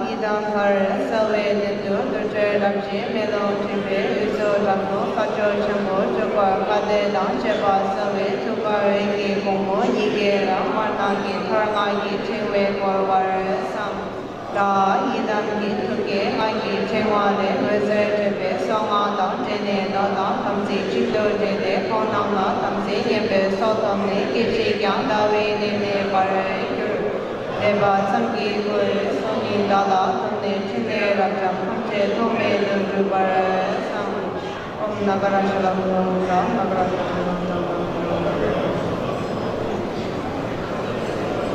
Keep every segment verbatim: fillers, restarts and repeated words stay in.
ཡི་དམ་མཁའ་རུ་གསལ་བའི་གདན་དུ། རྡོ་རྗེ་རབ་བརྗིད་མེ་ལོང་འཁྲིགས་པའི། འོད་ཟེར་དྲག་པོ་དཀར་ཕྱོགས་ཆེན་པོ། འཇུག་པ་སྐལ་ལྡན་དང་བཅས་པ་གསལ་བའི། ཐུགས་ཀར་འོད་ཀྱི་གོང་བུ་ཉིས་བརྒྱ་ར། དམར་ནག་གི་ཐལ་དམར་གྱི་ཕྲེང་བས་བསྐོར་བར་བསམ། ཡི་དམ་གྱི་ཐུགས་ཀའི་སྔགས་ཀྱི་ཕྲེང་བ་ལས། འོད་ཟེར་འཕྲོས་པའི་གསང་སྔགས་དང་། འབྲེལ་ནས་བདག་དང་དམ་ཚིག་གཅིག་ཏུ་འདྲེས་ཏེ། ཁོང་རྣམས་ལ་དམ་ཚིག་ཉམས་པའི་ཚོགས་ཐོབ་ནས། སྐད་ཅིག་ཀྱང་འདའ་བའི་གནས་མེད་པར་གྱུར། བཟླས་པ་ཙམ་གྱིས་འགྲུབ་པར་གསུངས་ནས། བདག་ལ་བསྟིམ་ནས་ཕྲིན་ལས་རབ་འབྱམས། ཐམས་ཅད་ཐོགས་མེད་དུ་འགྲུབ་པར་བསམ། ཨོཾ་ནཱ་ག་རཱ་ཤ་ལ་ཧུ་ལ་ཧུ་ལ། ནཱ་ག་རཱ་ཤ་ལ་ཧུ་ལ་ཧུ་ལ།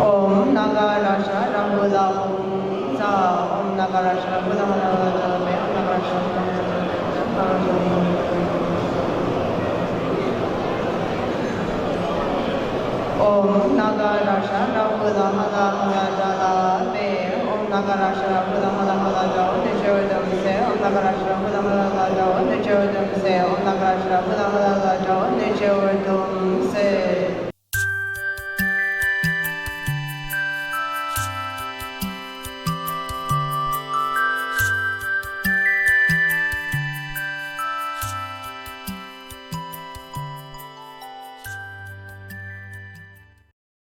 ཨོཾ་ནཱ་ག་རཱ་ཤ་ར་ཧུ་ལ་ཧུ་ལ། ཨོཾ་ནཱ་ག་རཱ་ཤ་ར་ཧུ་ལ་ཧུ་ལ་ཧུ་ལ་ཧུ་ལ། ཨོཾ་ནཱ་ག་རཱ་ཤ་ར་ཧུ་ལ་ཧུ་ལ་ཧུ་ལ་ཏྲ་ལ་པེ། ཨོཾ་ནཱ་ག་རཱ་ཤ་ར་ཧུ་ལ་ཧུ་ལ་ཧུ་ལ་ཏྲ། ཨོ་གནོད་བྱ་བ་ཡི་དམ་སེལ། ཨོཾ་ནཱ་ག་རཱ་ཤ་ར་ཧུ་ལ་ཧུ་ལ་ཧུ་ལ་ཏྲ། ཨོ་གནོད་བྱ་བ་ཡི་དམ་སེལ། ཨོཾ་ནཱ་ག་རཱ་ཤ་ར་ཧུ་ལ་ཧུ་ལ་ཧུ་ལ་ཏྲ། ཨོ་གནོད་བྱ་བ་ཡི་དམ་སེལ།